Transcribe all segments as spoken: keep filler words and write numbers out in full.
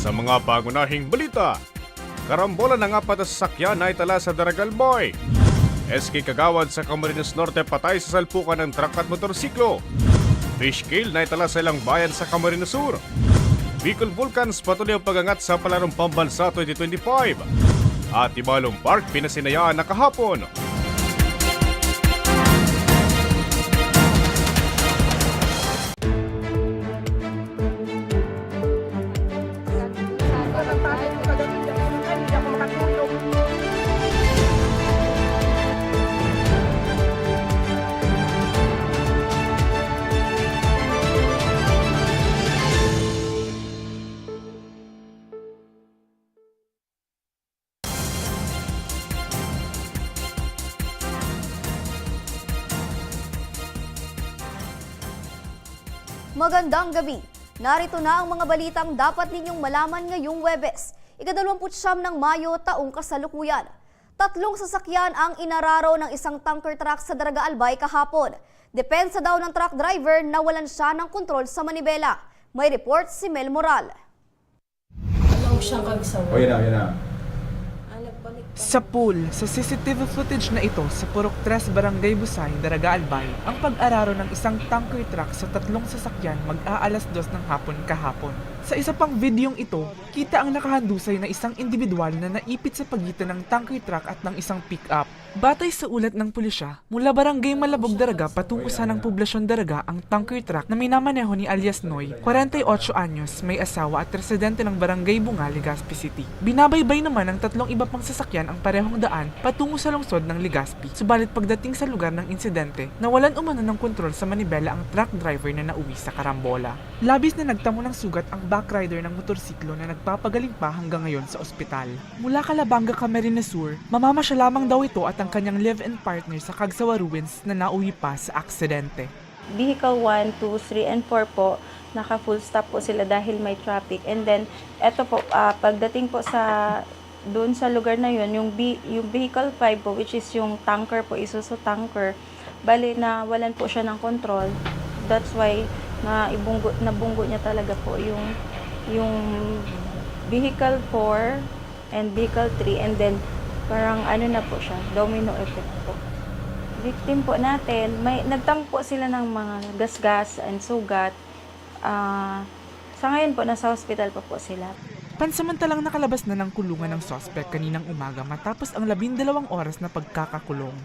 Sa mga pangunahing balita, karambola ng apat na sasakyan na itala sa Daraga Albay. S K Kagawad sa Camarines Norte patay sa salpukan ng truck at motorsiklo. Fish kill na itala sa ilang bayan sa Camarines Sur. Bicol Vulcans patuloy ang pag-angat sa Palarong Pambansa twenty twenty-five. At Ibalong Park pinasinayaan na kahapon. Magandang gabi. Narito na ang mga balitang dapat ninyong malaman ngayong Huwebes, ikadalawamput siyam ng Mayo, taong kasalukuyan. Tatlong sasakyan ang inararo ng isang tanker truck sa Daraga Albay kahapon. Depensa daw ng truck driver, nawalan siya ng kontrol sa manibela. May report si Mel Moral. Alaw siyang kagsawa. O, yan na, yan na. Sa pool, sa C C T V footage na ito sa Purok tres Barangay Busay, Daraga Albay, ang pag-araro ng isang tanker truck sa tatlong sasakyan mag-aalas dos ng hapon kahapon. Sa isa pang videong ito, kita ang nakahandusay na isang individual na naipit sa pagitan ng tanker truck at ng isang pick-up. Batay sa ulat ng pulisya, mula Barangay Malabog, Daraga patungo sa ng Poblasyon Daraga ang tanker truck na minamaneho ni alias Noy, kwarenta y otso anyos, may asawa at residente ng Barangay Bunga, Legazpi City. Binabaybay naman ng tatlong iba pang sasakyan ang parehong daan patungo sa lungsod ng Legazpi. Subalit pagdating sa lugar ng insidente, nawalan umano ng kontrol sa manibela ang truck driver na nauwi sa karambola. Labis na nagtamo ng sugat ang backrider ng motorsiklo na nagpapagaling pa hanggang ngayon sa ospital. Mula Calabanga, Camarines Sur, mamamasyal lamang daw ito at ang kanyang live-in partner sa Cagsawa Ruins na nauwi pa sa aksidente. Vehicle one, two, three, and four po, naka-full stop po sila dahil may traffic. And then, eto po, ah, pagdating po sa, doon sa lugar na yun, yung, bi- yung vehicle five po, which is yung tanker po, Isuzu tanker, bali, nawalan po siya ng control. That's why, na ibunggo, nabunggo niya talaga po yung, yung vehicle four, and vehicle three, and then parang ano na po siya, domino effect po. Victim po natin, may nagtamo po sila ng mga gasgas and sugat. Ah, sa ngayon po, nasa hospital pa po sila. Pansamantalang nakalabas na ng kulungan ng suspect kaninang umaga matapos ang labindalawang oras na pagkakakulong.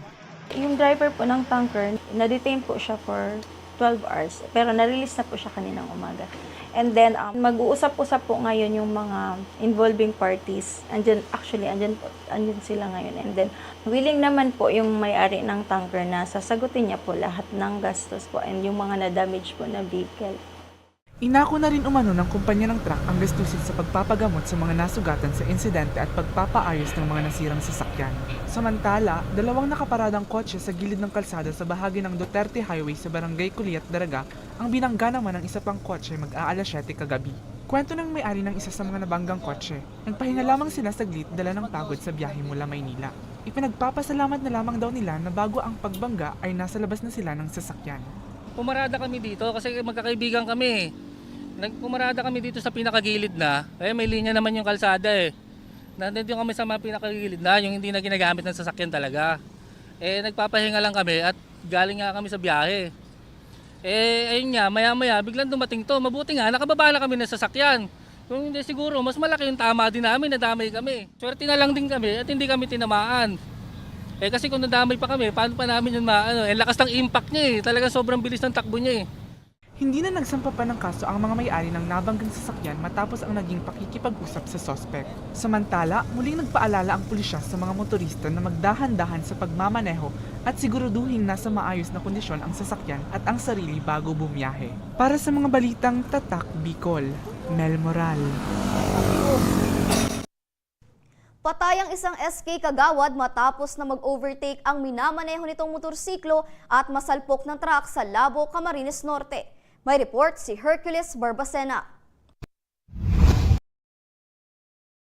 Yung driver po ng tanker, na-detain po siya for twelve hours, pero na-release na po siya kaninang umaga. And then, um, mag-uusap-usap po ngayon yung mga involving parties. Andyan, actually, andyan, po, andyan sila ngayon. And then, willing naman po yung may-ari ng tanker na sasagutin niya po lahat ng gastos po and yung mga na-damage po na vehicle. Inako na rin umano ng kumpanya ng truck ang gastusin sa pagpapagamot sa mga nasugatan sa insidente at pagpapaayos ng mga nasirang sasakyan. Samantala, dalawang nakaparadang kotse sa gilid ng kalsada sa bahagi ng Duterte Highway sa Barangay Culiat, Daraga, ang binangga naman ng isa pang kotse mag-aalas siyete kagabi. Kwento ng may-ari ng isa sa mga nabanggang kotse, nagpahinga lamang sila saglit dala ng pagod sa biyahe mula Maynila. Ipinagpapasalamat na lamang daw nila na bago ang pagbangga ay nasa labas na sila ng sasakyan. Pumarada kami dito kasi magkakaibigan kami. Nagpumarada kami dito sa pinakagilid na, eh, may linya naman yung kalsada eh. Nandito kami sa mga pinakagilid na, yung hindi na ginagamit ng sasakyan talaga. Eh, nagpapahinga lang kami at galing nga kami sa biyahe. Eh, ayun nga, maya-maya, biglang dumating to. Mabuti nga, nakababa na kami ng sasakyan. Kung hindi siguro, mas malaki yung tama din namin, nadamay kami. Swerte na lang din kami at hindi kami tinamaan. Eh, kasi kung nadamay pa kami, paano pa namin yun maano? Eh, lakas ng impact niya eh. Talagang sobrang bilis ng takbo niya eh. Hindi na nagsampa pa ng kaso ang mga may-ari ng nabanggang sasakyan matapos ang naging pakikipag-usap sa suspect. Samantala, muling nagpaalala ang pulisya sa mga motorista na magdahan-dahan sa pagmamaneho at siguraduhing nasa maayos na kondisyon ang sasakyan at ang sarili bago bumiyahe. Para sa mga balitang Tatak Bicol, Mel Moral. Patay ang isang S K kagawad matapos na mag-overtake ang minamaneho nitong motorsiklo at masalpok ng truck sa Labo, Camarines Norte. May report si Hercules Barbacena.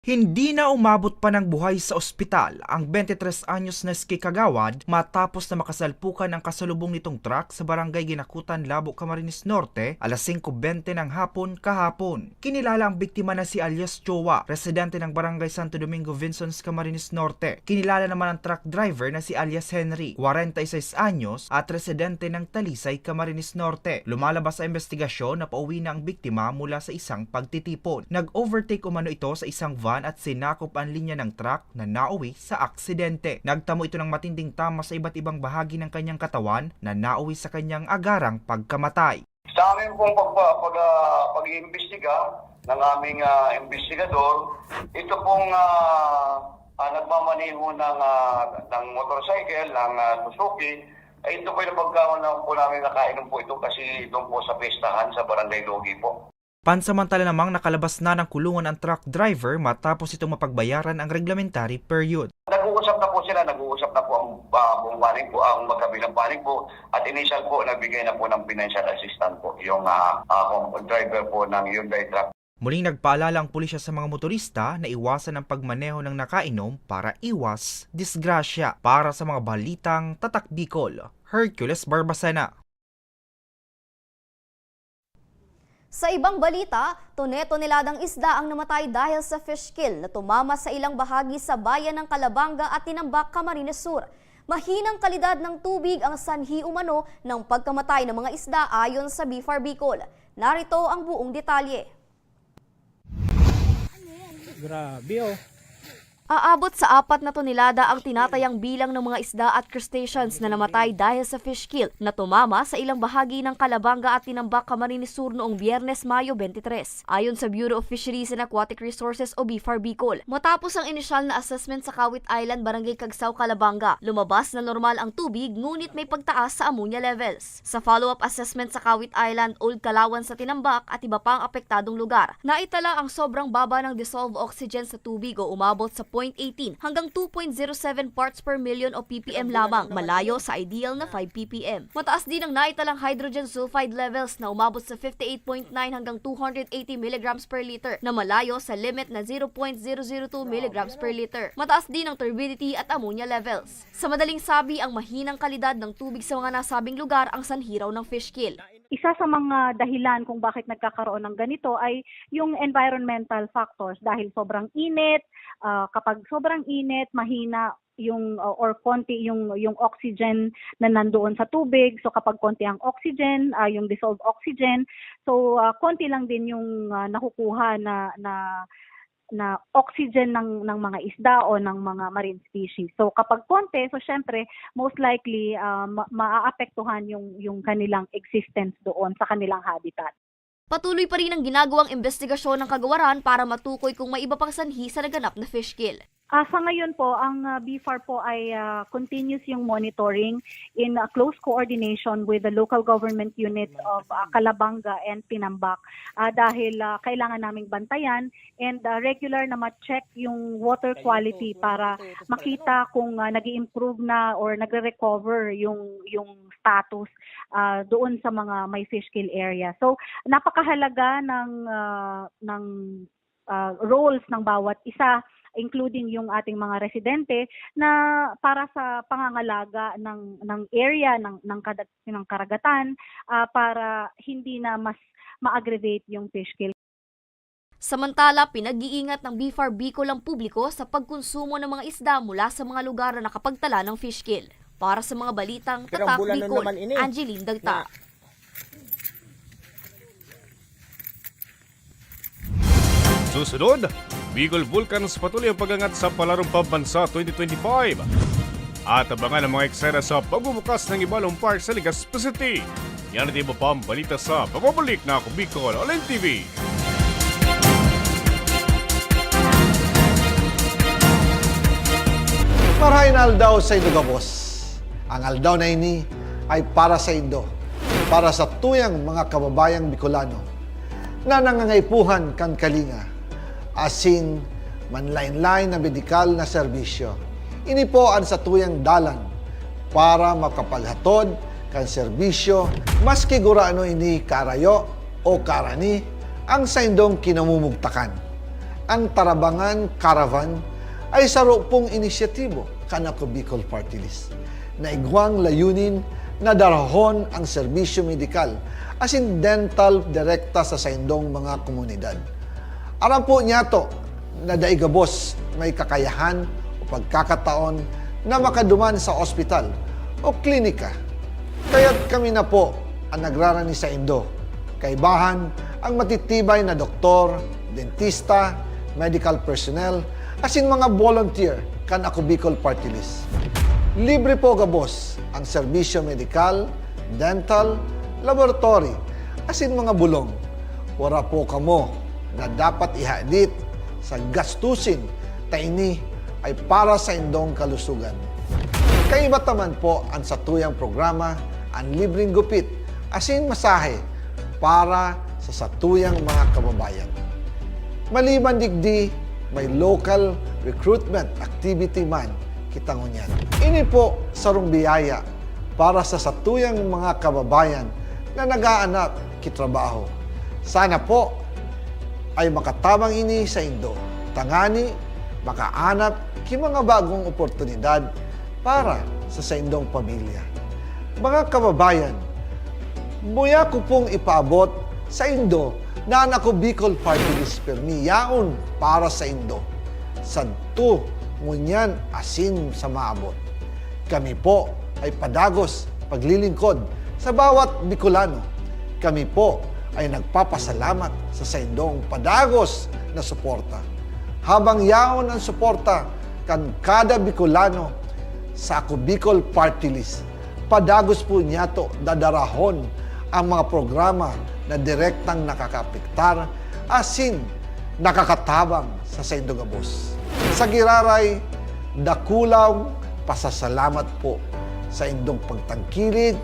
Hindi na umabot pa ng buhay sa ospital ang twenty-three anyos na S K kagawad matapos na makasalpukan ang kasalubong nitong truck sa barangay Ginakutan, Labo, Camarines Norte, alas singko bente ng hapon kahapon. Kinilala ang biktima na si alias Chowa, residente ng barangay Santo Domingo, Vinzons, Camarines Norte. Kinilala naman ang truck driver na si alias Henry, kwarenta y seis anyos, at residente ng Talisay, Camarines Norte. Lumalabas sa investigasyon na pauwi na ang biktima mula sa isang pagtitipon. Nag-overtake umano ito sa isang van at sinakop ang linya ng truck na nauwi sa aksidente. Nagtamo ito ng matinding tama sa iba't ibang bahagi ng kanyang katawan na nauwi sa kanyang agarang pagkamatay. Sa amin pong pagpa-, pag, ah, pag-iimbestiga ng aming, ah, investigador, ito pong, ah, ah, nagmamaneho ng, ah, ng motorcycle, ng, ah, Suzuki, ay ito po yung pagkaon na po namin nakainom po ito kasi doon po sa pestahan sa Barangay Logi po. Pansamantala namang nakalabas na ng kulungan ang truck driver matapos itong mapagbayaran ang reglementary period. Nag-uusap na po sila, nag-uusap na po ang, ah, buong panic po, ang magkabilang panic po, at initial po, nagbigay na po ng financial assistance po yung, ah, ah, driver po ng Hyundai truck. Muling nagpaalala ang pulisya sa mga motorista na iwasan ang pagmaneho ng nakainom para iwas disgrasya. Para sa mga balitang Tatak Bicol, Hercules Barbacena. Sa ibang balita, tone-toneladang isda ang namatay dahil sa fish kill na tumama sa ilang bahagi sa bayan ng Calabanga at Tinambac, Camarines Sur. Mahinang kalidad ng tubig ang sanhi umano ng pagkamatay ng mga isda, ayon sa BFAR Bicol. Narito ang buong detalye. Grabe, oh. Aabot sa apat na tonelada ang tinatayang bilang ng mga isda at crustaceans na namatay dahil sa fish kill na tumama sa ilang bahagi ng Calabanga at Tinambac, Camarines Sur noong Biyernes, Mayo twenty-three. Ayon sa Bureau of Fisheries and Aquatic Resources o BFAR Bicol, matapos ang inisyal na assessment sa Kawit Island, Barangay Cagsao, Calabanga, lumabas na normal ang tubig ngunit may pagtaas sa ammonia levels. Sa follow-up assessment sa Kawit Island, Old Calawan sa Tinambac at iba pang apektadong lugar, naitala ang sobrang baba ng dissolved oxygen sa tubig o umabot sa point eighteen hanggang two point zero seven parts per million o P P M lamang, malayo sa ideal na five P P M. Mataas din ang naitalang hydrogen sulfide levels na umabot sa fifty-eight point nine hanggang two hundred eighty milligrams per liter, na malayo sa limit na zero point zero zero two milligrams per liter. Mataas din ang turbidity at ammonia levels. Sa madaling sabi, ang mahinang kalidad ng tubig sa mga nasabing lugar ang sanhi raw ng fish kill. Isa sa mga dahilan kung bakit nagkakaroon ng ganito ay yung environmental factors, dahil sobrang init, ah, kapag sobrang init, mahina yung, uh, or konti yung, yung oxygen na nandoon sa tubig. So, kapag konti ang oxygen, ah, yung dissolved oxygen, so, ah, konti lang din yung, ah, nakukuha na, na, na oxygen ng, ng mga isda o ng mga marine species. So, kapag konti, so, syempre, most likely, ah, ma-, maaapektuhan yung, yung kanilang existence doon sa kanilang habitat. Patuloy pa rin ang ginagawang imbestigasyon ng kagawaran para matukoy kung may iba pang sanhi sa naganap na fish kill. Ah, sa ngayon po, ang, ah, BFAR po ay, ah, continuous yung monitoring in, ah, close coordination with the local government units of, ah, Calabanga and Tinambac. Ah, dahil, ah, kailangan naming bantayan and, ah, regular na ma-check yung water quality para makita kung, ah, nag-i-improve na or nagre-recover yung, yung status, ah, doon sa mga may fish kill area. So, napakahalaga ng, ah, ng, ah, roles ng bawat isa, including yung ating mga residente, na para sa pangangalaga ng, ng area, ng, ng kada-, ng karagatan, ah, para hindi na mas ma-aggravate yung fish kill. Samantala, pinag-iingat ng BFAR Bicol ang publiko sa pagkonsumo ng mga isda mula sa mga lugar na nakapagtala ng fish kill. Para sa mga balitang Pero Tatak bulanon Bicol, naman ini. Angeline Dagta. Na Susunod, Bicol Vulcans patuloy ang pag-angat sa Palarong Pambansa twenty twenty-five. At abangan ang mga eksena sa pagbubukas ng Ibalong Park sa Legazpi City. Yan at iba pang balita sa pagbabalik na Ako Bicol Online T V. Marahay na aldaw sa inyo gabos. Ang aldaw na ini ay para sa indo, para sa tuyang mga kababayang Bicolano na nangangaipuhan kan kalinga, asin manlaen-laen na medikal na serbisyo. Ini po an satuyang dalan para makapaghatod kan serbisyo, maski gurano ini kaarayo o kaarani ang saindong kinamumugtakan. Ang Tarabangan Caravan ay saro pong inisyatibo kan Ako Bicol Party List na igwang layunin na darahon ang serbisyo medikal asin dental direkta sa saindong mga komunidad. Aram po niyato na dai gabos may kakayahan o pagkakataon na makaduman sa ospital o klinika. Kaya't kami na po ang nagrarani saindo. Kaibahan ang matitibay na doktor, dentista, medical personnel, asin mga volunteer kan Ako Bicol Party List. Libre po gabos ang serbisyo medikal, dental, laboratory, asin mga bulong. Wara po kamo na dapat ihadit sa gastusin ta ini ay para sa indong kalusugan. Kaiba ta man po an satuyang programa, an libreng gupit asin masahe para sa satuyang mga kababayan. Maliban digdi, may local recruitment activity man kita ngunyan. Ini po sarong biyaya para sa satuyang mga kababayan na nag-aanap ki trabaho. Sana po ay makatabang ini saindo, tangani makaanap ki mga bagong oportunidad para sa saindong pamilya. Mga kababayan, muya ko pong ipaabot saindo na an Ako Bicol Party List pirmi yaon para saindo, sadto, ngunyan asin sa maabot. Kami po ay padagos paglilingkod sa bawat Bicolano. Kami po ay nagpapasalamat sa saindong padagos na suporta. Habang yaon an suporta kan kada Bicolano sa Ako Bicol Party List, padagos po niyato dadarahon ang mga programa na direktang nakakaapektar asin nakakatabang sa saindo gabos. Sa giraray, dakulang pasasalamat po sa indong pagtangkilik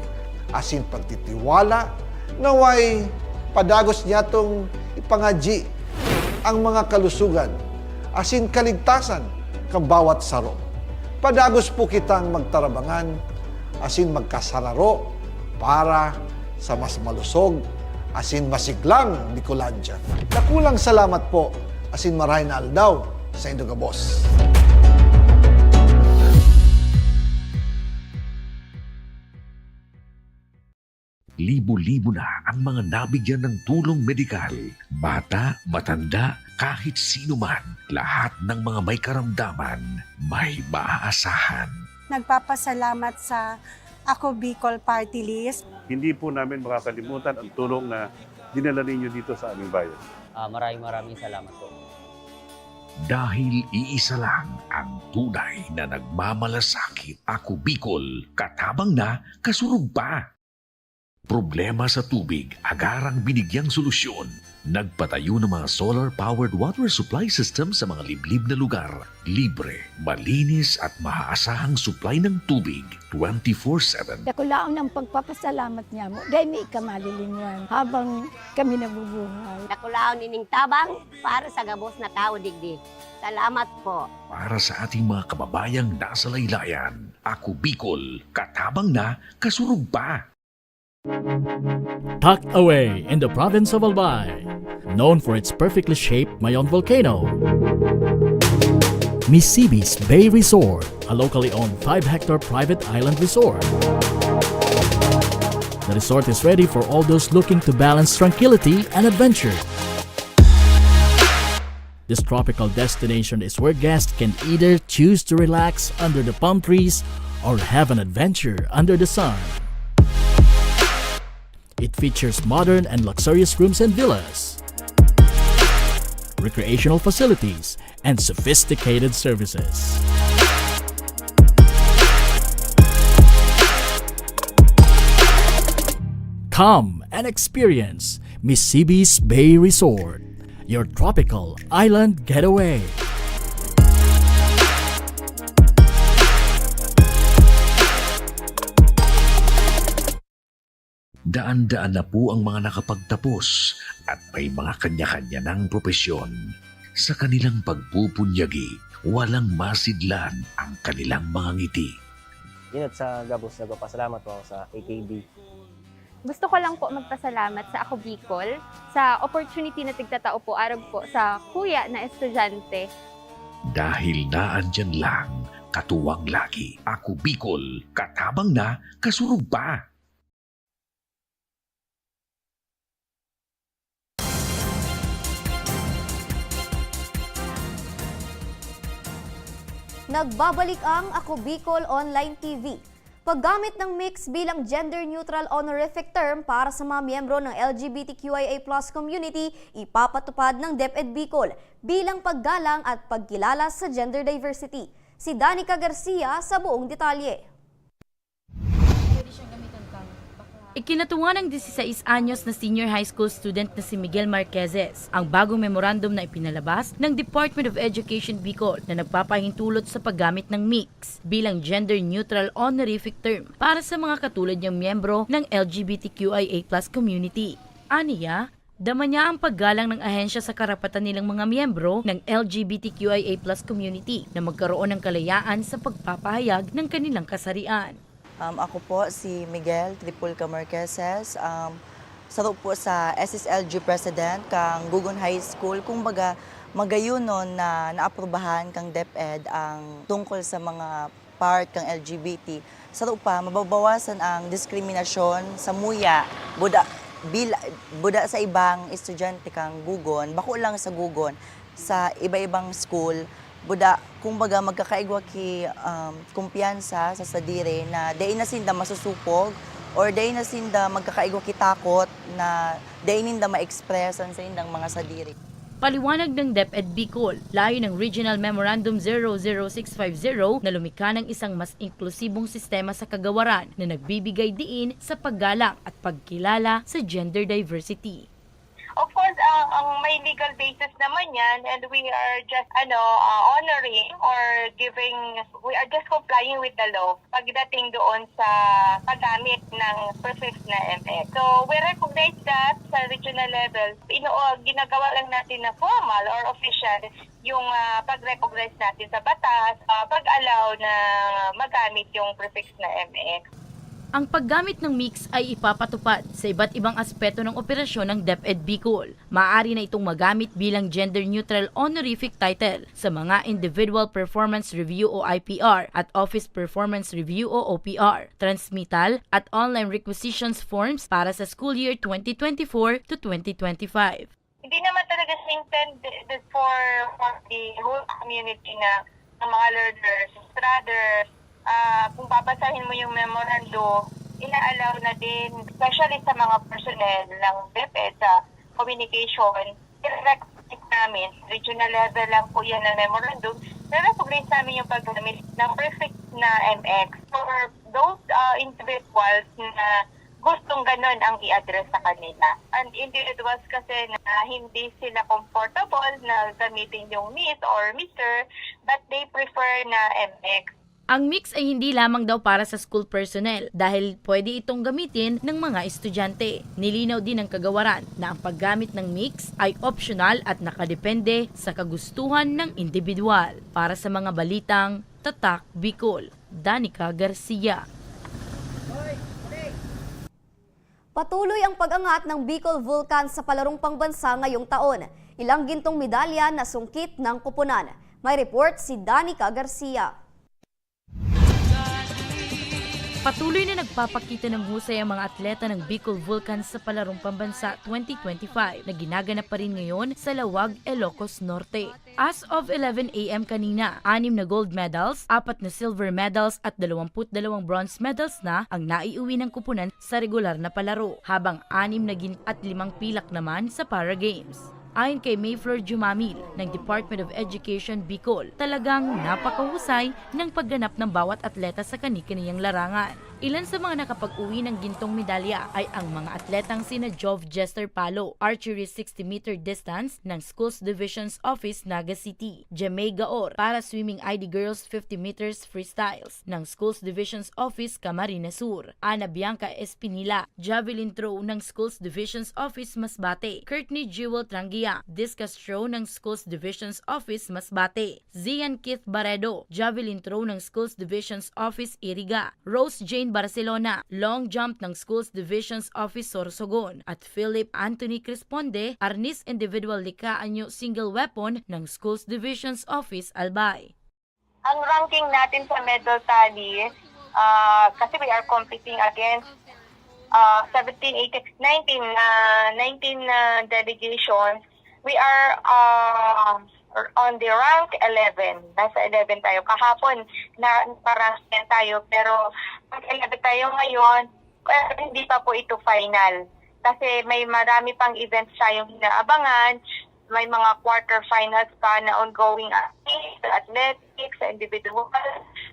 asin pagtitiwala. Naway padagos niyatong ipangadyi ang mga kalusugan asin kaligtasan kan bawat saro. Padagos po kitang magtarabangan asin magkasararo para sa mas malusog asin masiglang Bicolandia. Dakulang salamat po asin marahay na aldaw saindo gabos. Libo-libo na ang mga nabigyan ng tulong medikal. Bata, matanda, kahit sino man, lahat ng mga may karamdaman, may maaasahan. Nagpapasalamat sa Ako Bicol Party List. Hindi po namin makakalimutan ang tulong na dinala ninyo dito sa aming bayan. Ah, maraming, maraming salamat po. Dahil iisa lang ang tunay na nagmamalasakit. Ako Bicol, katabang na, kasurog pa. Problema sa tubig, agarang binigyang solusyon. Nagpatayo ng mga solar-powered water supply system sa mga liblib na lugar. Libre, malinis at maaasahang supply ng tubig twenty-four seven. Dakulaon ang pagpapasalamat niamo, dahil may ika malilinwan habang kami nabubuhay. Dakulaon ining tabang para sa gabos na tawo digdi. Salamat po. Para sa ating mga kababayang nasa laylayan, Ako Bicol, katabang na, kasurog pa. Tucked away in the province of Albay, known for its perfectly shaped Mayon volcano, Misibis Bay Resort, a locally owned five-hectare private island resort. The resort is ready for all those looking to balance tranquility and adventure. This tropical destination is where guests can either choose to relax under the palm trees or have an adventure under the sun. It features modern and luxurious rooms and villas, recreational facilities, and sophisticated services. Come and experience Misibis Bay Resort, your tropical island getaway. Daan-daan na po ang mga nakapagtapos at may mga kanya-kanya ng propesyon. Sa kanilang pagpupunyagi, walang masidlan ang kanilang mga ngiti. Inot sa gabos, nagpapasalamat po ako sa A K B. Gusto ko lang po magpasalamat sa Ako Bicol sa opportunity na tigtatao po arog po sa kuya na estudyante. Dahil naandyan lang, katuwang lagi. Ako Bicol, katabang na, kasurog pa. Nagbabalik ang Ako Bicol Online T V. Paggamit ng mix bilang gender-neutral honorific term para sa mga miyembro ng L G B T Q I A plus community ipapatupad ng DepEd Bicol bilang paggalang at pagkilala sa gender diversity. Si Danica Garcia sa buong detalye. Ikinatuwa ng dieciséis anyos na senior high school student na si Miguel Marquezes ang bagong memorandum na ipinalabas ng Department of Education Bicol na nagpapahintulot sa paggamit ng mix bilang gender-neutral honorific term para sa mga katulad niyang miyembro ng L G B T Q I A plus community. Aniya, dama niya ang paggalang ng ahensya sa karapatan nilang mga miyembro ng L G B T Q I A plus community na magkaroon ng kalayaan sa pagpapahayag ng kanilang kasarian. Um, ako po si Miguel Tripulca Marqueses, um, saro po sa S S L G President kang Gugon High School. Kumbaga, magayunon na naaprubahan kang DepEd ang tungkol sa mga part kang L G B T. Saro pa, mababawasan ang diskriminasyon sa muya, buda, bil, buda sa ibang estudyante kang Gugon, bako lang sa Gugon, sa iba-ibang school, buda, kumbaga, magkakaigwa ki, um, kumpiyansa sa sadiri na dai na sinda masusupog or dai na sinda magkakaigwa ki takot na dai ninda ma-express an saindang mga sadiri. Paliwanag ng DepEd Bicol, layo ng Regional Memorandum zero zero six five zero na lumikha ng isang mas inklusibong sistema sa kagawaran na nagbibigay diin sa paggalang at pagkilala sa gender diversity. Of course, ang, ang may legal basis naman yan, and we are just, ano, uh, honoring or giving, we are just complying with the law pagdating doon sa paggamit ng prefix na M X. So, we recognize that sa regional level. Ino-, ginagawa lang natin na formal or official yung, ah, pag-recognize natin sa batas, ah, pag-allow na magamit yung prefix na M X. Ang paggamit ng mix ay ipapatupad sa iba't ibang aspeto ng operasyon ng DepEd Bicol. Maaari na itong magamit bilang gender-neutral honorific title sa mga Individual Performance Review o I P R at Office Performance Review o O P R, transmittal at online requisitions forms para sa school year twenty twenty-four to twenty twenty-five. Hindi naman talaga siya intended for, for the whole community na, ng mga learners. Rather, ah, kung babasahin mo yung memorandum, ina-allow na din, especially sa mga personnel ng DepEd sa communication, i-recognize namin, regional level lang po yan na memorandum, i-recognize namin yung paggamit ng prefix na M X for those, ah, individuals na gustong ganon ang i-address sa kanila. And individuals kasi na hindi sila comfortable na gamitin yung Miss or Mister, but they prefer na M X. Ang mix ay hindi lamang daw para sa school personnel dahil pwede itong gamitin ng mga estudyante. Nilinaw din ng kagawaran na ang paggamit ng mix ay optional at nakadepende sa kagustuhan ng individual. Para sa mga balitang Tatak Bicol, Danica Garcia. Patuloy ang pag-angat ng Bicol Vulcan sa palarong pambansa ngayong taon. Ilang gintong medalya na sungkit ng koponan. May report si Danica Garcia. Patuloy na nagpapakita ng husay ang mga atleta ng Bicol Vulcan sa palarong pambansa twenty twenty-five na ginaganap pa rin ngayon sa Laoag, Ilocos Norte. As of eleven A M kanina, anim na gold medals, apat na silver medals at dalawampu't dalawang bronze medals na ang naiuwi ng koponan sa regular na palaro, habang anim na ginto at limang pilak naman sa Para Games. Ayon kay Mayflor Jumamil ng Department of Education Bicol, talagang napakahusay ng pagganap ng bawat atleta sa kani-kaniyang larangan. Ilan sa mga nakapag-uwi ng gintong medalya ay ang mga atletang sina Jov Jester Palo, archery sixty meter distance ng Schools Divisions Office, Naga City, Jemay Gaor, para swimming I D Girls fifty meters freestyles ng Schools Divisions Office, Camarines Sur, Ana Bianca Espinila, javelin throw ng Schools Divisions Office, Masbate, Courtney Jewel Trangia, discus throw ng Schools Divisions Office, Masbate, Zian Keith Barredo, javelin throw ng Schools Divisions Office, Iriga, Rose Jane Barcelona, long jump ng Schools Divisions Office Sorsogon, at Philip Anthony Cresponde, arnis individual lika anyo single weapon ng Schools Divisions Office Albay. Ang ranking natin sa medal tally, ah, kasi we are competing against, ah, seventeen, eighteen, nineteen, ah, nineteen, ah, delegations. We are, ah, on the rank eleven. Nasa eleven tayo. Kahapon, na, parang ten tayo, pero pag eleven tayo ngayon, eh, hindi pa po ito final. Kasi may marami pang events tayong inaabangan. May mga quarter finals pa na ongoing, ah, sa athletics, sa individual,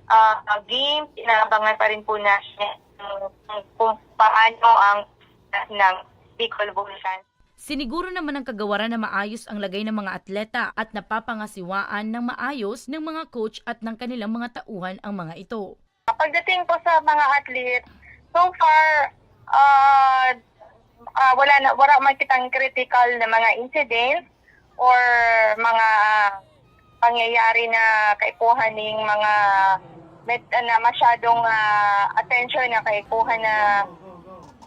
ah, games. Inaabangan pa rin po natin kung, kung paano ang ng Bicol Vulcans. Siniguro naman ng kagawaran na maayos ang lagay ng mga atleta at napapangasiwaan ng maayos ng mga coach at ng kanilang mga tauhan ang mga ito. Pagdating po sa mga athlete, so far, ah, ah, wala na, wala man kitang critical na mga incidents or mga pangyayari na kaipuhan ning mga med-, na masyadong, ah, attention na kaipuhan na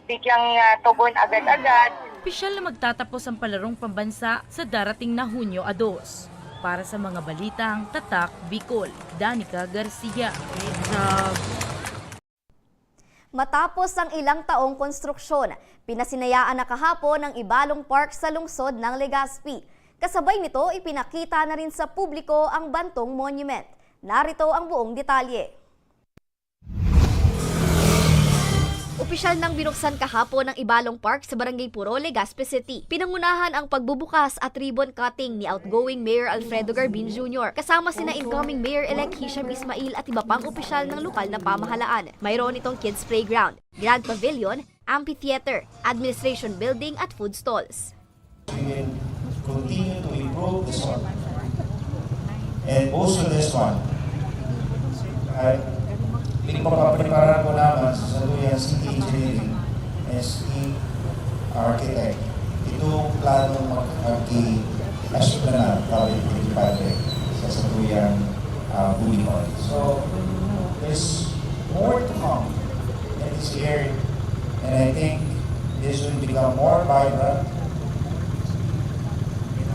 bigyang, ah, tugon agad-agad. Opisyal na magtatapos ang palarong pambansa sa darating na Hunyo a dos. Para sa mga balitang Tatak Bicol, Danica Garcia. Matapos ang ilang taong konstruksyon, pinasinayaan na kahapon ang Ibalong Park sa lungsod ng Legazpi. Kasabay nito, ipinakita na rin sa publiko ang Bantong Monument. Narito ang buong detalye. Opisyal nang binuksan kahapon ang Ibalong Park sa Barangay Puro, Legazpi City. Pinangunahan ang pagbubukas at ribbon cutting ni outgoing Mayor Alfredo Garbin Junior, kasama sina incoming Mayor-elect Hisham Ismail at iba pang opisyal ng lokal na pamahalaan. Mayroon itong kids playground, grand pavilion, amphitheater, administration building at food stalls. We will continue to improve this one. And also this one. Ay, pinagpapapreparahan ko naman sa Saluyan City Engineering, S E Architect. Itong planong mag-, mag-i-esplanade, public twenty-five sa Saluyan, ah, Boulevard. So, there's more to come in this area. And I think this will become more vibrant,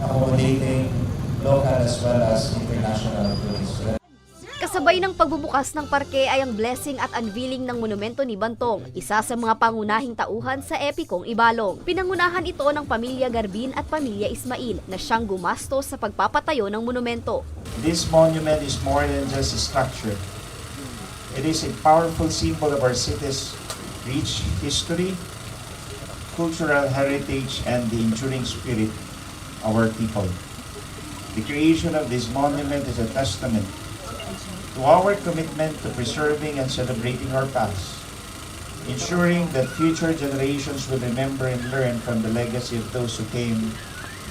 accommodating local as well as international tourists. Kasabay ng pagbubukas ng parke ay ang blessing at unveiling ng monumento ni Bantong, isa sa mga pangunahing tauhan sa epikong Ibalong. Pinangunahan ito ng pamilya Garbin at pamilya Ismail na siyang gumastos sa pagpapatayo ng monumento. This monument is more than just a structure. It is a powerful symbol of our city's rich history, cultural heritage, and the enduring spirit of our people. The creation of this monument is a testament to our commitment to preserving and celebrating our past, ensuring that future generations will remember and learn from the legacy of those who came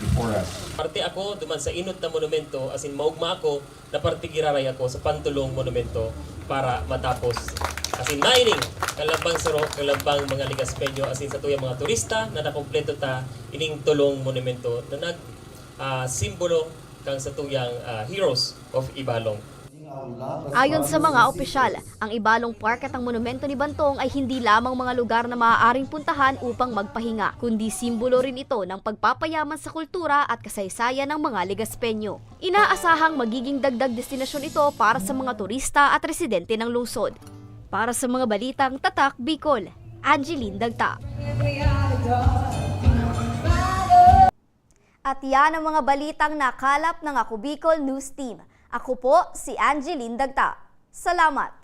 before us. Parte ako duman sa inot na monumento, as in, maugma ako na parte giraray ako sa pantulong monumento para matapos. As in, maining kalambang suro, kalambang mga Legazpeño, as in, sa tuyang mga turista na nakompleto ta ining tulong monumento na nag, ah, simbolo kan satuyang, ah, Heroes of Ibalong. Ayon sa mga opisyal, ang Ibalong Park at ang monumento ni Bantong ay hindi lamang mga lugar na maaaring puntahan upang magpahinga, kundi simbolo rin ito ng pagpapayaman sa kultura at kasaysayan ng mga Legazpeño. Inaasahang magiging dagdag destinasyon ito para sa mga turista at residente ng lungsod. Para sa mga balitang Tatak Bicol, Angeline Dagta. At yan ang mga balitang nakalap ng Ako Bicol News Team. Ako po si Angeline Dagta. Salamat!